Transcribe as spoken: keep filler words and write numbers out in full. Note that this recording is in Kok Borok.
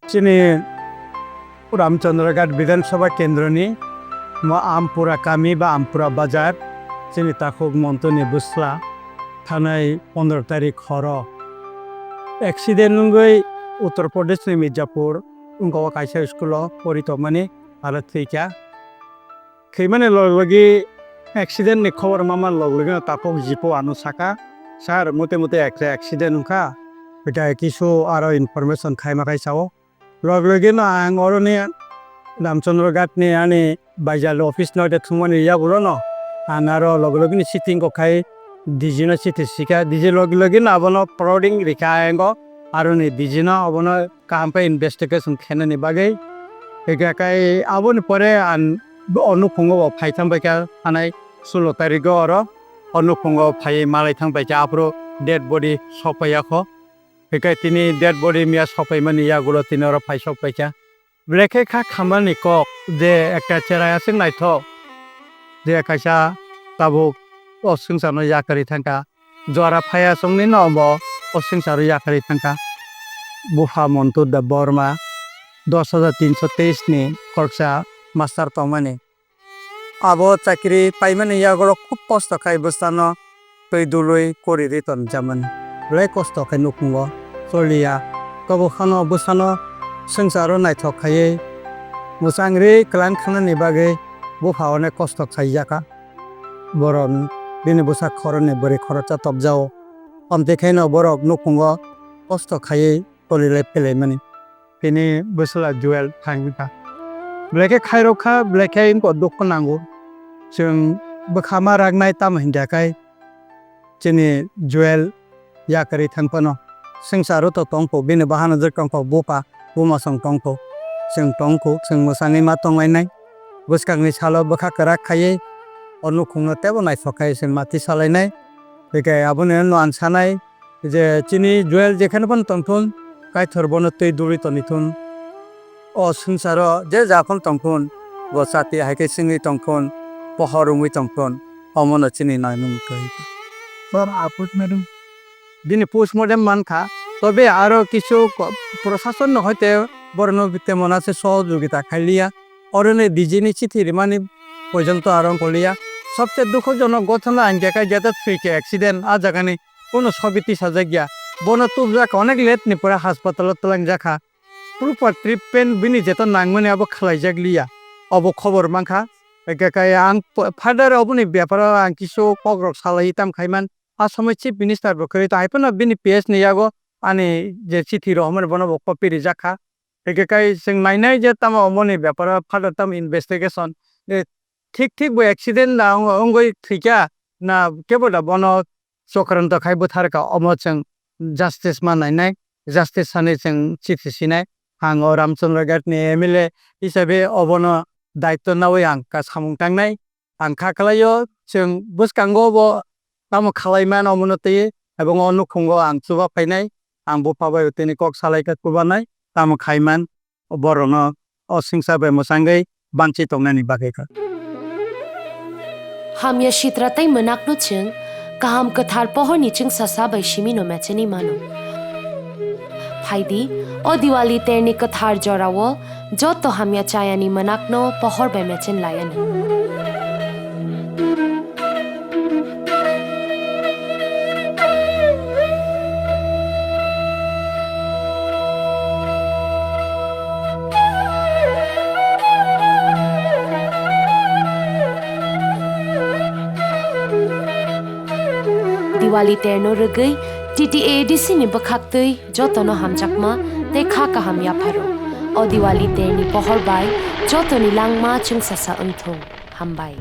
Chini Ramchandra Ghat Bidhan Sabha Kendroni mo Ampura kami ba Ampura Bazar, chini takhuk Montuni bwsla thanai pondro tarik horo accident wngwi Uttar Pradesh ni Mirzapur wngkha o kaisa school o pori tongmani aro thwikha. Thwimani log logi accident ni khobor mama log logi no takhuk jipo ano saka, "Sir, mute mute ekta accident wngkha, ekta kisu aro information khaima khai sao." Log logi no ang oroni Ramchandra Ghat ni ani baijal office no de thwngmani yagulo no ang aro log logi ni sitting kok khai D G no chithi sika, D G log logi no abono prodding rikha ang o aroni D G no abono kaham khe investigation khainani bagwi. Hingkhe kai aboni pore ang o nukhungo bo phai thang bai kha, thanai sulo tarigo oro o nukhungo phaiwi malai thang bai kha, aphuru dead body sokpaiya kho. Hingkhe tini dead body miya sokpaimani yagulo tini oro phai sokpai kha. Belai khe kha khamani kok je ekta cherai aswk naithok, je kaisa tabuk o swngcharno yakarwi thangkha. Jora phaiya chwngni no bo o swngcharo yakarwi thangkha. Bupha Montu Debbarma, dos hajar tinso teis ni khoroksa master tongmani. Abo chakri paimani yago khub kosto khai bwsano twi dului kori ri tonjakmani. Belai kosto khai nukhungo choliya. Tobo phano bwsano swngcharo naithok khaiwi mwchang ri kwlang khanani bagwi bupha onek kosto khaijakha. Borok bini bwsa khoroknwi bwrwi khoroksa topjao. Amtwi khaino borok nukhungo kosto khaiwi tolilai phelaimani. Tini bwsla Joel thangwi kha. Belai khe khairok kha, belai khe wngkha dukhu nango. Chwng bwkha ma raknai tamo hinkha khai chini Joel yakarwi thang phano. Swngcharo to tongkho, bini bahanajwk tongkho, bupha, bumasong tongkho. Chwng tongkho, chwng mwchangwi ma tonglainai. Bwskangni salo bwkha kwrak khaiwi o nukhungno teibo naithok khai chwng mati salainai. Hwnkhe aboni no ang sanai je chini Joel jekheno phano tongthun, Kaitor bono twi dului tonithun. O swngcharo je ja phano tongthun, bo chati hai khe chwngwi tongthun, pohor wngwi tongthun, omono chini naimung twi. Sir, postmortem? Bini postmortem mankha, tobe aro kisu ko-, prosasonno hoite borokno temon ase sohojogita khailiya. Oroni D G ni chithi rimani porjonto aro wngkoliya. Sobse dukhojonok ghotona hinkhe khe jeta thwikhe accident, a jagani kunu sobi tisajakya. Bono tubjak onek late ni pore haspatalo twlangjakha. Proper treatment bini jeto nangmani abo khlaijak liya. Obo khobor mankha. Hwnkhe khe ang p-, further oboni beparo ang kisu kokrok salai tam khaiman. A somoi Chief Minister bo kwrwi tong hai phano bini P S ni yago ani je chithi rohormani bono bo copy rijakha. Hwnkhe khe chwng nainai je tamo omoni beparo further tamo investigation. Je thik thik bo accident da wng-, wngwi thwikha na kebo da bono chokranto khai bwtharkha, omo chwng justice ma nainai, justice sani chwng chithi sinai. Ang o Ramchandra Ghat ni M L A hisabe obono daityo nawi ang ka samung tangnai. Ang kha kwlaio, chwng bwskango bo tamo khalai mano omono twi, ebong o nukhungo ang chuba phainai, ang bupha bai tini kok salai kha chubanai, tamo khaiman borokno o swngchar bai mwchangwi banchi tongnani bagwi kha. Hamya sitra tei mwnakno chwng kaham kwthar pohorni chwngsa sa bai simino mechenwi mano. Phaidi, o Diwali terni kwthar jorao joto hamya chayani mwnakno pohor bai mechen laiani. Diwali terno rwgwi T T A A D C ni bwkhaktwi jotono hamjakma tei kha kaham yapharo. O Diwali terni pohor bai jotoni langma chwngsasa wngthung. Hambai.